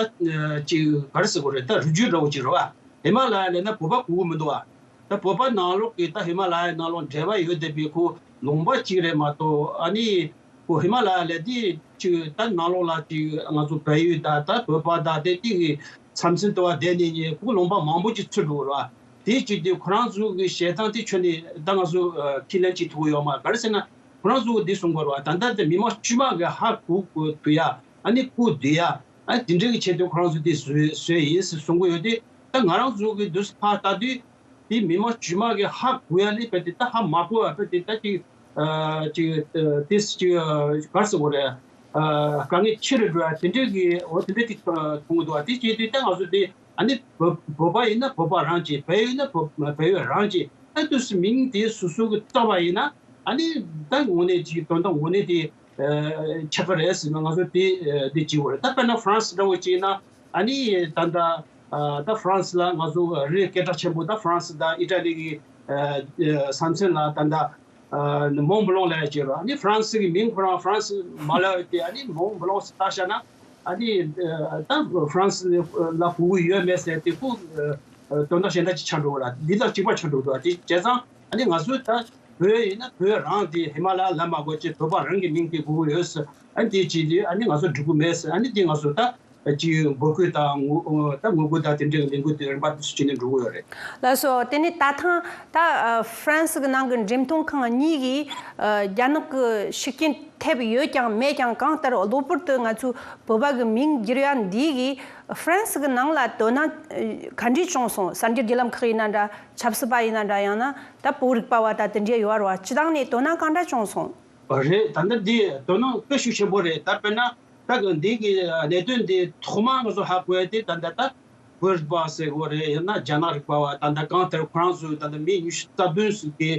ཅིག་ག་རེ་ཟེར་དགོས་རེད། ད་རི་རྒྱུད་འདྲ་བོ་ཅིག་རེད་བ། ཧི་མ་ལ་ཡ་ལ་ན་བོད་པ་གོ་གི་མི་འདུག་བ། ད་བོད་པ་ནང་ལོགས་ཀྱི་ད་ཧི་མ་ལ་ཡ་ནང་ལོགས་འབྲེལ་བ་ཡོད་བསྡད་པའི་ཁོ་ལུང་པ་ཅིག་རེད་མ་གཏོགས། ཨ་ནི་ཁོ་ཧི་མ་ལ་ཡ་ལ་དེ་ཅིག་ད་ནང་ལོགས་ལ་ཅིག་ང་ཚོ་བལ་ཡུལ་ད་ད་བོད་པ་ད་དེ་ཏིག་གི་མཚམས་མཚམས་དུ་བ་བསྡད་ནས་ཉེ་ཁོ་ལུང་པ་མང་པོ་ཅིག་ཚུད་འགྲོ་གི་རེད་བ། དེ་ཅིག་དེ་ཁོ་རང་ཚོ་གི་བཤད་སྟངས་དེ་ཁྱོན་ནས་ད་ང་ཚོ་ཨ་ཁས་ལེན་བྱེད་ཐུབ་ཀྱི་ཡོད་མ་རེད། ག་རེ་ཟེར་ན་ཁོ་རང་ཚོ་གི་འདི་གསུང་གི་རེད་བ། ད་ལྟ་དེ་མི་མང་དཀྱུས་མ་གི་ཧ་གོ་གོ་ཐུབ་ཡ། ཨ་ནི་གོ་བདེ་ཡ། ཨ་ནི་དེ་འདྲའི་གི་ཆེད་དུ་ཁོ་རང་ཚོ་དེ་བཟོས་བཟོས་ཡིན་ཟེར་གསུང་གི་ཡོད་དེ། ད་ང་རང་ཚོ་གི་དུས་སུ་ཕར་ལྟ་དུས་དེ་མི་མང་དཀྱུས་མ་གི་ཧ་གོ་ཡ་ལས་དཔེ་དེ་ད་ཧ་མ་གོ་བ་དཔེ་དེ་ད་ཅིག་ཨ་ཅིག་ཨ་དེ་ཅིག་ཨ་ག་རེ་ཟེར་དགོས་རེད། ཨ་དཀའ་ངལ་ཆེ་རུ་འགྲོ་ཡ་དེ་འདྲའི་གི་འོ་དེ་འདྲའི་ཅིག་མཐོང་གི་འདུག་བ། དེ་བྱེད་དུས་ད་ང་ཚོ་དེ་ཨ་ནི་བོད་བོད་པ་ཡིན་ན་བོད་པ་རང་གཅིག། བལ་ཡུལ་ན་བོད་བལ་ཡུལ་རང་གཅིག། ད་དུས་སུ་མིང་དེ་སོ་སོ་གི་བཏགས་པ་ཡིན་ན་ཨ་ནི་ད་དངོས་གནས་ཅིག་དོན་དག་དངོས་གནས་དེ་ཨ་ཆགས་ཀྱི་རེད་ཟེར་ན་ང་ཚོ་དེ་ཨ་དེ་བྱེད་དགོས་རེད། ད་དཔེར་ན་ཧྥ་རན་སི་འདྲ་བོ་བྱས་ན་ཨ་ནི་ད་ལྟ་ཨ་ད་ཧྥ་རན་སི་ལ་ང་ཚོ་རི་སྐད་གྲགས་ཆེན་པོ་ད་ཧྥ་རན་སི་དང་ཨི་ཊ་ལི་གི་ཨ་ས་མཚམས་ལ་ད་ལྟ་ཨ་མོན་བྷ་ལོང་ལབ་ཡ་ཅིག་ཡོད་རེད། ཨ་ནི་ཧྥ་རན་སི་གི་མིང་ཁོ་རང་ཧྥ་རན་སི་མ་ལབ་ཡ་དེ་ཨ་ནི་མོན་བྷ་ལོང་ཟེར་བཏགས་བཞག་ན་ཨ་ནི་ཨ་ད་ཧྥ་རན་སི་ལ་གོ་གི་ཡོད་མེད་ཟེར་དེ་ཁོ་ཨ་དོན་དག་གཞན་དག་ཅིག་ཆགས་འགྲོ་གི་རེད། འདི་དང་གཅིག་པ་ཆགས་འགྲོ་གི་འདུག། དེ་བྱས་ཙང་ཨ་ནི་ང་ཚོས་ད་བོད་ཡིན་ན་བོད་རང་དེ་ཧི་མ་ལ་ཡ་ལ་མ་དགོས་ཅིག་བོད་པ་རང་གི་མིང་དེ་དགོས་ཀྱི་ཡོད་ཟེར། ཨ་ནི་དེ་བྱས་དུས་ཨ་ནི་ང་ཚོ་འགྲིག་གི་མེད་ཟེར། ཨ་ནི་དེ་ང་ཚོ་ད་ཅིག་འབོད་སྐུལ་དང་ངོ་ད་ངོ་རྒོལ་དང་དེ་འདྲའི་ལས་འགུལ་དེ་རིམ་པ་དེ་ཚོ་བྱས་ནས་འགྲོ་གི་ཡོད་རེད། ལགས་སོ། དེ་ནས་ད་ཐེངས་ད་ཨ་ཧྥ་རན་སི་གི་ནང་གི་འགྲེམས་སྟོན་ཁང་གཉིས་ཀྱིས་ཨ་རྒྱ་ནག་གི་ཤུགས་རྐྱེན་ཐེབས་ཡོད་ཀྱང་མེད་ཀྱང་གང་ལྟར་གློ་བུར་དུ་ང་ཚོའི་བོད་པ་གི་མིང་བསྒྱུར་ཡ་འདི་གིས་ཧྥ་རན་སི་གི་ནང་ལ་དོ་སྣང་ཨ་ག་འདྲས་བྱུང་སོང་། གསར་འགྱུར་བརྒྱུད་ལམ་ཁག་ཡིན་ན་འདྲ། ཆབ་སྲིད་པ་ཡིན་ན་འདྲ། ཡང་ན་ད་བོད་རིག་པ་བ་ད་དེ་འདྲས་ཡོད་རེད་བ། སྤྱི་བཏང་ནས་དོ་སྣང་གང་འདྲ་བྱུང་སོང་། རེད། ད་ལྟ་འདི་དོ་སྣང་དཔེ་ཤུགས་ཆེན་པོ་རེད། ད་དཔེར་ན་ད་གི་འདི་གི་གནད་དོན་འདི་ཐོག་མ་ང་ཚོ་ཧ་གོ་ཡ་དེ་ད་ལྟ་ད་བོད་རིག་པ་ཟེར་དགོས་རེད། ཡང་ན་རྒྱ་ནག་རིག་པ་བ་ད་ལྟ་གང་ལྟར་ཁོ་རང་ཚོའི་ད་ལྟ་མི་ཉི་ཤུ་རྩ་བདུན་ཟིན་གི་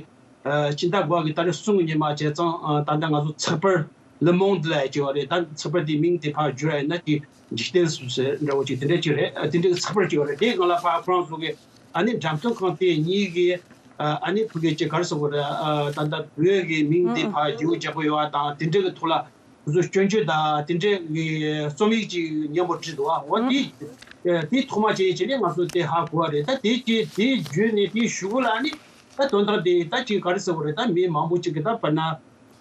ཨ་སྤྱི་ཟླ་དགུ་པ་གི་ཏ་རིག་གསུམ་གི་ཉི་མ་བྱས་ཙང་། ཨ་ད་ལྟ་ང་ཚོ་ཚགས་པར་ལེ་མོན་ཌི་ལབ་ཡ་ཅིག་ཡོད་རེད། ད་ཚགས་པར་དེའི་མིང་དེ་ཕར་བསྒྱུར་ཡ་ཡིན་ན་ཅིག་འཇིག་རྟེན་གསུམ་ཟེར་འདྲ་བོ་ཅིག་དེ་འདྲ་ཅིག་རེད། ཨ་དེ་འདྲའི་ཚགས་པར་ཅིག་ཡོད་རེད། དེའི་སྒང་ལ་ཕར་ཁོ་རང་ཚོ་གི་ཨ་ནི་འགྲེམས་སྟོན་ཁང་དེ་གཉིས་ཀྱིས་ཨ་ནི་ཕ་གི་ཅིག་ག་རེ་ཟེར་དགོས་རེད། ཨ་ད་ལྟ་བོད་ཀྱི་མིང་དེ་ཕར་བསྒྱུར་བརྗེ་པོ་ཡོད་པ་དང་དེ་འདྲ་གི་ཐོག་ལ་ང་ཚོ་སྐྱོན་བརྗོད་དང་དེ་འདྲའི་གི་རྩོམ་ཡིག་ཅིག་མཉམ་པོ་བྲིས་འདུག། ཨ་འོ་དེ་དེ་ཐོག་མ་བྱས་བྱས་ནས་ང་ཚོ་དེ་ཧ་གོ་བ་རེད། ད་དེ་ཅིག་དེ་བརྒྱུད་ནས་དེའི་གཞུག་གུ་ལ་ཨ་ནི་ད་དོན་དག་དེ་ད་ཅིག་ག་རེ་ཟེར་དགོས་རེད། ད་མི་མང་པོ་ཅིག་གིས་ད་དཔེར་ན་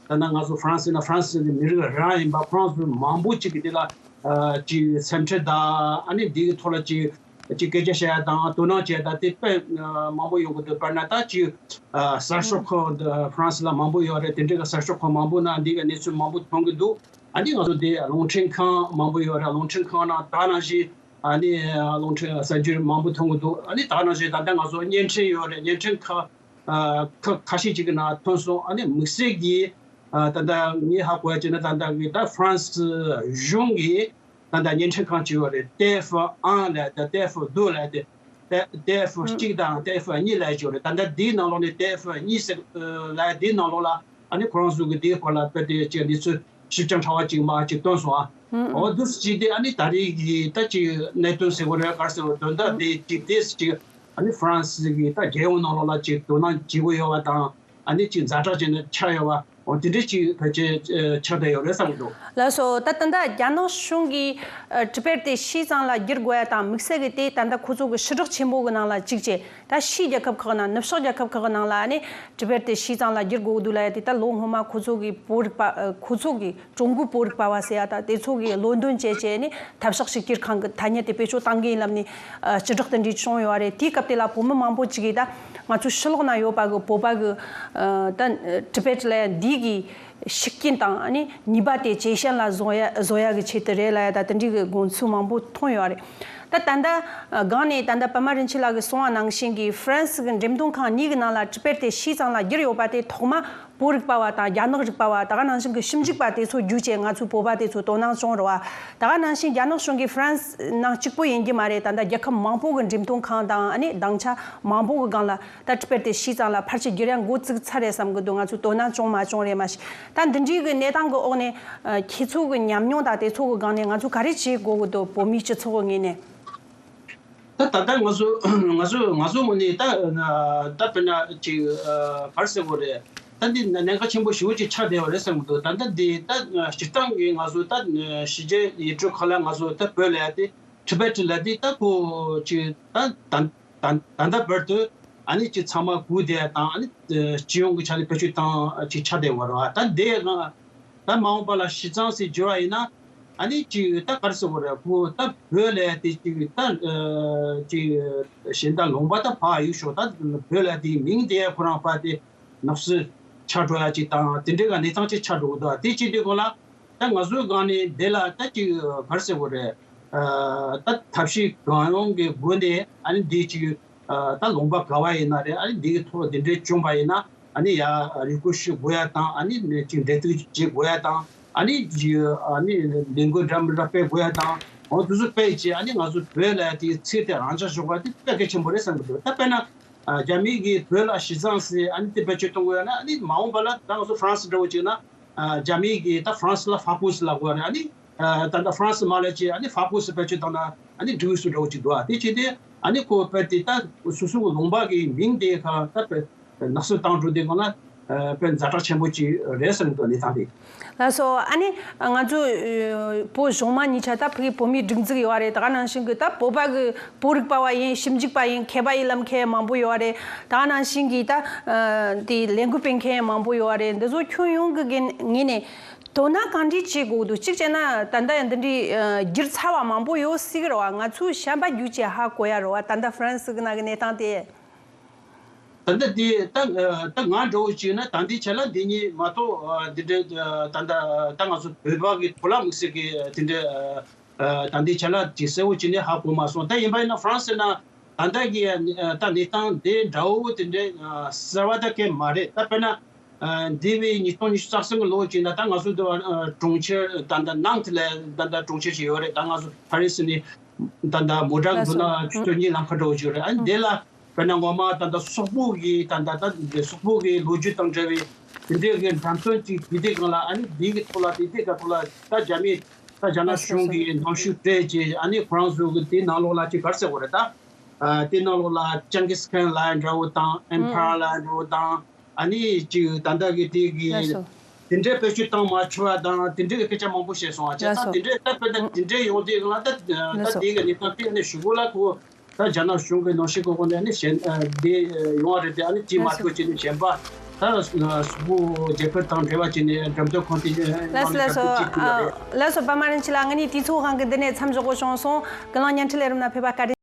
ད་ནང་ང་ཚོ་ཧྥ་རན་སི་ན་ཧྥ་རན་སི་གི་མི་རིགས་རང་ཡིན་པ་ཁོ་རང་ཚོ་མང་པོ་ཅིག་གིས་དེ་ལ་ཨ་ཅིག་སེམས་ཁྲལ་དང་ཨ་ནི་འདི་གི་ཐོག་ལ་ཅིག་ཅིག་སྐད་ཆ་བཤད་ཡ་དང་དོ་སྣང་བྱེད་ཡ་དང་དེ་དཔེ་ཨ་མང་པོ་ཡོང་གི་འདུག། དཔེར་ན་ད་ཅིག་ཨ་གསར་ཤོག་ཁག་འདི་ཧྥ་རན་སི་ལ་མང་པོ་ཡོད་རེད། དེ་འདྲའི་གི་གསར་ཤོག་ཁག་མང་པོ་ནང་འདི་གི་གནས་ཚུལ་མང་པོ་མཐོང་གི་འདུག། ཨ་ནི་ང་ཚོ་དེ་རླུང་འཕྲིན་ཁང་མང་པོ་ཡོད་རེད། རླུང་འཕྲིན་ཁང་ནང་ད་ནང་བཞིན་ཨ་ནི་རླུང་འཕྲིན་གསར་འགྱུར་མང་པོ་མཐོང་གི་འདུག། ཨ་ནི་ད་ནང་བཞིན་ད་ལྟ་ང་ཚོ་བརྙན་འཕྲིན་ཡོད་རེད། བརྙན་འཕྲིན་ཁག་ཨ་ཁ་ཁ་ཤས་ཅིག་གི་ནང་ཐོན་སོང་། ཨ་ནི་དམིགས་བསལ་གྱིས་ཨ་ད་ལྟ་ངས་ཧ་གོ་ཡ་བྱས་ན་ད་ལྟ་གི་ད་ཧྥ་རན་སི་གཞུང་གིས་ ད་ལྟ་བརྙན་འཕྲིན་ཁང་ཅིག་ཡོད་རེད། ཏེ་ཧྥུ་ཨང་ལབ་དང་ཏེ་ཧྥུ་དུ་ལབ་དེ། ཏེ་ཏེ་ཧྥུ་གཅིག་དང་ཏེ་ཧྥུ་གཉིས་ལབ་ཅིག་ཡོད་རེད། ད་ལྟ་འདིའི་ནང་ལོགས་ནས་ཏེ་ཧྥུ་གཉིས་ཟེར་ལབ་འདིའི་ནང་ལོགས་ལ་ཨ་ནི་ཁོ་རང་ཚོ་གི་འདིའི་སྐོར་ལ་དཔེ་དེ་ཅིག་གནས་ཚུལ་ཞིབ་ཅིང་ཕྲ་བ་ཅིག་མར་ཅིག་བཏོན་སོང་ཨ། ཨོ་འདུག་སེ་བྱས་ཏེ་ཨ་ནི་ད་རེས་ཀྱི་ད་ཅིག་གནད་དོན་ཟེར་དགོས་རེད། ག་རེ་ཟེར་དགོས། དོན་དག་དེ་ཅིག་དེ་ཅིག་ཨ་ནི་ཧྥ་རན་སི་གི་ད་རྒྱལ་ཡོངས་ནང་ལོགས་ལ་ཅིག་དོ་སྣང་བྱེད་དགོས་ཡོད་པ་དང་། ཨ་ནི་ཅིག་ཛ་དྲག་བྱས་ནས་ཆགས་ཡོད་པ། འོ་དེ་འདྲ་ཅིག་ཕལ་ཆེར་ཆགས་བསྡད་ཡོད་རེད་བསམ་གྱི་འདུག་ལགས་སོ། ད་ད་ལྟ་རྒྱ་ནག་གཞུང་གིས་ཨ་ཊི་བེཊ་དེ་ཕྱིའི་གཙང་ལ་བསྒྱུར་དགོས་ཡ་དང་དམིགས་བསལ་གྱི་དེ་ད་ལྟ་ཁོ་ཚོ་གི་ཕྱི་བསྒྲགས་ཆེན་པོ་གི་ནང་ལ་གཅིག་བྱས། ད་ཕྱིའི་རྒྱལ་ཁབ་ཁག་ནང་ནུབ་ཕྱོགས་རྒྱལ་ཁབ་ཁག་གི་ནང་ལ་ཨ་ནི་ཊི་བེཊ་དེ་ཕྱིའི་གཙང་ལ་བསྒྱུར་དགོས་འདུག་ལབ་ཡ་དེ་ད་ལོ་སྔོན་མ་ཁོ་ཚོ་གི་བོད་རིག་པ་ཨ་ཁོ་ཚོ་གི་ཀྲུང་གོའི་བོད་རིག་པ་བ་ཟེར་ཡ་ད་དེ་ཚོ་གི་བློ་འདོན་བྱས་བྱས་ནས་ཐབས་ཤག་ཕྱི་སྒྱུར་ཁང་གི་ཐ་སྙད་དེ་བེད་སྤྱོད་བཏང་གི་ཡིན་ལབ་ནས་ཨ་སྤྱི་བསྒྲགས་དེ་འདྲ་བྱུང་ཡོད་རེད། དེའི་སྐབས་དེ་ལ་བོད་མི་མང་པོ་ཅིག་གིས་ད་ང་ཚོའི་ཕྱི་ལོགས་ན་ཡོད་པ་གི་བོད་པ་གི་ཨ་ད་ཊི་བེཊ་ལབ་ཡ་འདི་གི་ཤུགས་རྐྱེན་དང་ཨ་ནི་ནུས་པ་དེ་ཇེ་ཞན་ལ་བཟོ་ཡ་བཟོ་ཡ་གི་ཆེད་དུ་རེད་ལབ་ཡ་ད་དེ་འདྲའི་གི་དགོངས་ཚུལ་མང་པོ་མཐོང་ཡོད་རེད། ད་ད་ལྟ་སྒང་ནས་ད་ལྟ་པདྨ་རིན་ཆེན་ལགས་ཀྱིས་གསུངས་པ་ནང་བཞིན་གྱི་ཧྥ་རན་སི་གི་འགྲེམས་སྟོན་ཁང་གཉིས་ཀྱི་ནང་ལ་ཊི་བེཊ་དེ་ཕྱིའི་གཙང་ལ་བསྒྱུར་ཡོད་པ་དེ་ཐོག་མ་བོད་རིག་པ་བ་དང་རྒྱ་ནག་རིག་པ་བ་ད་ག་ནང་བཞིན་གྱི་ཞིབ་འཇུག་པ་དེ་ཚོ་བརྒྱུད་བྱས་ང་ཚོའི་བོད་པ་དེ་ཚོ་དོ་སྣང་བྱུང་རེད་བ། ད་ག་ནང་བཞིན་རྒྱ་ནག་གཞུང་གིས་ཧྥ་རན་སི་ནང་གཅིག་པོ་ཡིན་གྱི་མ་རེད། ད་ལྟ་རྒྱལ་ཁབ་མང་པོ་གི་འགྲེམས་སྟོན་ཁང་དང་ཨ་ནི་གདངས་ཆ་མང་པོ་གི་སྒང་ལ་ད་ཊི་བེཊ་དེ་ཕྱིའི་གཙང་ལ་ཕལ་ཆེར་བསྒྱུར་ཡ་འགོ་བཙུགས་ཚར་རེད་བསམ་གི་འདུག་ང་ཚོས་དོ་སྣང་བྱུང་མ་བྱུང་རེད་མ་གཞི། ད་འདི་འདྲའི་གི་གནས་སྟངས་གི་འོག་ནས་ཨ་ཁྱེད་ཚོ་གི་ཉམས་མྱོང་དང་དེ་ཚོ་གི་སྒང་ནས་ང་ཚོ་ག་རེ་བྱེད་དགོས་གི་འདུག་བོད་མིའི་སྤྱི་ཚོགས་གི་ངོས་ནས། ད་ད་ལྟ་ང་ཚོ་ང་ཚོ་ང་ཚོ་ངོས་ནས་ད་ད་དཔེར་ན་ཅིག་ཨ་ག་རེ་ཟེར་དགོས་རེད། ད་འདི་ན་གནད་འགག་ཆེན་པོ་ཞེ་པོ་ཅིག་ཆགས་བསྡད་ཡོད་རེད་བསམ་གི་འདུག་ད་ལྟ་འདི་ད་སྤྱིར་བཏང་གི་ང་ཚོ་ད་ཕྱི་རྒྱལ་ཡུལ་གྲུ་ཁག་ལ་ང་ཚོ་ད་བོད་ལབ་ཡ་དེ་ཊི་བེཊ་ལབ་དེ་ད་ཁོ་ཅིག་ད་ད་ད་ད་ལྟ་བར་དུ་ཨ་ནི་ཅིག་ཚང་མ་སྒུག་བསྡད་ཡ་དང་ཨ་ནི་སྤྱི་ཡོངས་ཀྱི་ཆ་ནས་བེད་སྤྱོད་བཏང་ཅིག་ཆགས་བསྡད་ཡོད་རེད་བ། ད་འདི་ང་ད་མ་འོངས་པ་ལ་ཕྱི་གཙང་ཟེར་བརྗོད་པ་ཡིན་ན། ཨ་ནི་ཅིག་ད་ག་རེ་ཟེར་དགོས་རེད། ཁོ་ད་བོད་ལབ་ཡ་དེ་ཅིག་ད་ཨ་ཅིག་གཞན་དག་ལུང་པ་ད་ཕར་གཡུག་ཞོག་ད་བོད་ལབ་ཡ་དེའི་མིང་དེ་ཁོ་རང་ཕར་དེ་ནག་བསུབ་ཆགས་འགྲོ་ཡ་ཅིག་དང་དེ་འདྲའི་ག་གནས་སྟངས་ཅིག་ཆགས་འགྲོ་གི་འདུག་དེ་བྱེད་དུས་སྒང་ལ་ད་ང་ཚོའི་སྒང་ནས་དེ་ལ་ད་ཅིག་ག་རེ་ཟེར་དགོས་རེད། ཨ་ད་ཐབས་ཤེས་གང་ཡོང་གི་སྒོ་ནས་ཨ་ནི་འདི་ཅིག་ཨ་ད་ལུང་པ་ག་བ་ཡིན་ན་རེད། ཨ་ནི་འདིའི་ཐོག་འདི་འདྲའི་བྱུང་བ་ཡིན་ན་ཨ་ནི་ཡ་རེ་སྐུལ་ཞུ་དགོས་ཡ་དང་ཨ་ནི་ཅིག་འབྲེལ་གཏུག་བྱེད་དགོས་ཡ་དང་ཨ་ནི་ཅིག་ཨ་ནི་ལས་འགུལ་འདྲ་མི་འདྲ་སྤེལ་དགོས་ཡ་དང་འོ་དེ་ཚོ་སྤེལ་བྱས་ཨ་ནི་ང་ཚོ་བོད་ལ་དེའི་ཚིག་དེ་རང་འཇགས་བཞག་པ་དེ་དཔེ་གལ་ཆེན་པོ་རེད་བསམ་གྱི་འདུག་ད་དཔེར་ན་ཨ་རྒྱ་མི་གིས་བོད་ལ་གཞི་གཙང་ཟེར་ཨ་ནི་དེ་བེད་སྤྱོད་གཏོང་དགོས་ཡ་ན་ཨ་ནི་མ་འོངས་པ་ལ་ད་ང་ཚོ་ཧྥ་རན་སི་འདྲ་བོ་བྱས་ན་ཨ་རྒྱ་མི་གིས་ད་ཧྥ་རན་སི་ལ་ཧྥ་ཀོ་སི་ལབ་དགོས་ཡ་རེད། ཨ་ནི། ད་ལྟ་ཧྥ་རན་སི་མ་ལབ་ཅིག་ཨ་ནི་ཧྥ་ཀོ་སི་བེད་སྤྱོད་བཏང་ན་ཨ་ནི་འགྲིག་སུ་འདྲ་བོ་ཅིག་འདུག་ཨ་དེ་བྱས་ཏེ་ཨ་ནི་ཁོ་བོད་དེ་ད་སོ་སོ་གི་ལུང་པ་གི་མིང་དེ་ག་ད་བོད་ནག་བསུབ་བཏང་འགྲོ་དུས་སྒང་ལ་བོད་ཛ་དྲག་ཆེན་པོ་ཅིག་རེད་བསམ་གི་འདུག་གནས་སྟངས་དེ། ལགས་སོ། ཨ་ནི་ང་ཚོ་བོད་གཞུང་མང་གཉིས་ཆ་ད་ཕ་གི་བོད་མིའི་སྒྲིག་འཛུགས་ཡོད་རེད། ད་ག་ནང་བཞིན་གི་ད་བོད་པ་གི་བོད་རིག་པ་བ་ཡིན་ཞིབ་འཇུག་པ་ཡིན་མཁས་པ་ཡིན་ལབ་མཁན་མང་པོ་ཡོད་རེད། ད་ག་ནང་བཞིན་གི་ད་དེ་ལས་འགུལ་སྤེལ་མཁན་མང་པོ་ཡོད་རེད། འདི་ཚོ་ཁྱོན་ཡོངས་གི་ངོས་ནས། དོ་སྣང་གང་འདྲ་བྱེད་དགོས་འདུག་གཅིག་བྱས་ན་ད་ལྟ་ཡང་འདི་འདྲའི་ཨ་བསྒྱུར་ཚར་བ་མང་པོ་ཡོད་སྲིད་ཀྱི་རེད་བ། ང་ཚོས་གཞན་པ་བརྒྱུད་བྱས་ཧ་གོ་ཡ་རེད་བ། ད་ལྟ་ཧྥ་རན་སི་གི་ནང་གི་གནས་སྟངས་དེ། ད་ལྟ་དེ་ད་ད་ང་འདྲ་བོ་བྱས་ན་ད་ལྟའི་ཆ་ལ་འདི་གཉིས་མ་གཏོགས་ཨ་འདི་འདྲའི་ཨ་ད་ལྟ་ད་ང་ཚོ་བོད་པ་གི་དོ་སྣང་མི་སྲིད་གི་དེ་འདྲའི་ཨ་ད་ལྟའི་ཆ་ལ་དེ་གསལ་བོ་བྱས་ནས་ཧ་གོ་མ་སོང་། ད་ཡིན་པ་ཡིན་ན་ཧྥ་རན་སི་ན། ད་ལྟ་གི་ད་གནས་སྟངས་དེ་འདྲ་བོ་དེ་འདྲའི་གསར་བ་ད་གང་ཡང་མ་རེད། ད་དཔེར་ན་འདས་པའི་ཉིས་སྟོང་ཉི་ཤུ་རྩ་གསུམ་གི་ལོ་ཅིག་ན་ད་ང་ཚོ་འདི་བ་གྲོང་ཁྱེར་ད་ལྟ་ནང་དེ་ལ་ད་ལྟ་གྲོང་ཁྱེར་ཞིག་ཡོད་རེད། ད་ང་ཚོ་ཕ་རི་སི་ནས་ད་ལྟ་མོ་ཊ་གི་ལགས་སོ། འགྲོ་ན་ཆུ་ཚོད་གཉིས་ལམ་ཁ་འགྲོ་བ་ཅིག་ཡོད་རེད། ཨ་ནི་དེ་ལ་དཔེར་ན་ངོ་མ་ད་ལྟ་སོག་པོ་གི་ད་ལྟ་ད་སོག་པོ་གི་ལོ་རྒྱུས་དང་འབྲེལ་བའི་དེ་འདྲའི་གི་འགྲེམས་སྟོན་ཅིག་དེ་དེ་སྒང་ལ་ཨ་ནི་དེ་གི་ཐོག་ལ་དེ་དེ་ག་ཐོག་ལ་ད་རྒྱ་མི་ད་རྒྱ་ནག་གཞུང་གིས་གནོན་ཤུགས་སྤྲད་ཅིག་ཨ་ནི་ཁོ་རང་ཚོ་གི་དེ་ནང་ལོགས་ལ་ཅིག་ག་རེ་ཟེར་དགོས་རེད་ད། ཨ་དེ་ནང་ལོགས་ལ་ཅང་གིས་ཁན་ལབ་འདྲ་བོ་དང་ཨེམ་ཕ་ར་ལབ་འདྲ་བོ་དང་ཨ་ནི་ཅིག་ད་ལྟ་གི་དེ་གི་ལགས་སོ། དེ་འདྲའི་བེད་སྤྱོད་བཏང་མ་ཆོག་པ་དང་དེ་འདྲའི་གི་སྐད་ཆ་མང་པོ་བཤད་སོང་བ། བྱས་ཙང་ལགས་སོ། དེ་འདྲའི་ད་དཔེར་ན་དེ་འདྲའི་ཡོང་དུས་སྒང་ལ་ད་ད་ལགས་སོ། དེ་གི་གནས་སྟངས་དེ་ཨ་ནི་གཞུག་གུ་ལ་ཁོ་ད་རྒྱ་ནག་གཞུང་གི་གནོན་ཤུགས་གི་སྒོ་ནས་ཨ་ནི་གཞན་ཨ་དེ་ཡོང་བ་རེད་དེ། ཨ་ནི་དེ་མ་ལགས་སོ། ཐུག་བྱས་ནས་གཞན་པ་ད་སུ་བོ་རྒྱལ་ཁབ་དང་འབྲེལ་བ་བྱས་ནས་འགྲེམས་སྟོན་ཁང་དེ་ལགས་སོ་ནང་ནས་ལགས་སོ། འགྲེམས་སྟོན་བྱེད་ཀྱི་ཡོད་རེད། ལགས་སོ། པདྨ་རིན་ཆེན་ལགས་ང་གཉིས་དུས་ཚོད་དབང་གིས་འདི་ནས་མཚམས་འཇོག་དགོས་བྱུང་སོང་། ཀུན་གླེང་བརྙན་འཕྲིན་ལས་རིམ་ལ་ཕེབས་པ་བཀའ་དྲིན།